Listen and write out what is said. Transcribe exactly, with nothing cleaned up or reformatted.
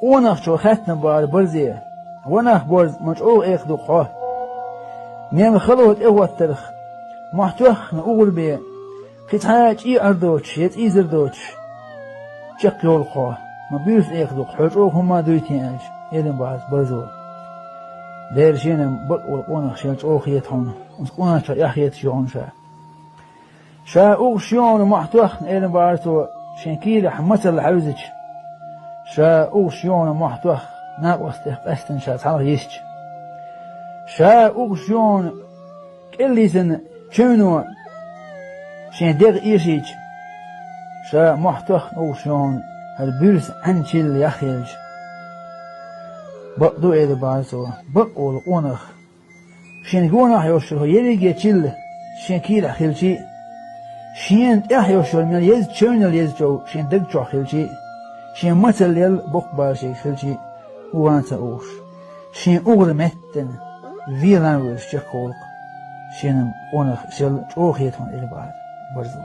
Къонахчо хаьттина бахьара Барзе: «Ва нах, Борз, ма чӀогӀа экха ду-кх хьо. Мел хало тӀехӀоттарх, мохь тоьхна угӀар бе, кхин цхьа а чӀиӀар доцуш я цӀийзар доцуш чекхйолу-кх хьо. Ма буьйса экха ду-кх, хьо чӀогӀа хӀумма дуй те», — аьлча, элира бахьара Барзо: «Дера шена-м бакъ волу къонах шел чӀогӀа хета хьуна, оцу къонахчух эхь хеташ ю хьуна ша. Ша угӀуш ю хьуна мохь тоьхна», — элира бахьара цо, шен кийлахь мацалла хьаьвзича. «Ша угӀуш ю хьуна мохь тоьхна накъостех къаьстина ша цхьалха йисча. Ша угӀуш ю хьуна кӀел йисина чевно шен дегӀ эшийча. Ша мохь тоьхна угӀуш ю хьуна хӀара буьрса Ӏаьнан чилла яхъелча». «Бакъ ду, — элира бахьара цо, — бакъ волу къонах шена гонах йолуш йолу ерриге чилла шен кийлахь хилчий а, шена тӀехь йолуш йолу мел еза чевнал еза чов шен даг чохь хилчий а, шен мацалла елла боккха бала шега хилчий а, ван ца угӀуш, шен угӀар меттана велан а велаш чекхволу-кх. Шена-м къонах шел чӀогӀа хета хьуна», — элира бахьара Барзо.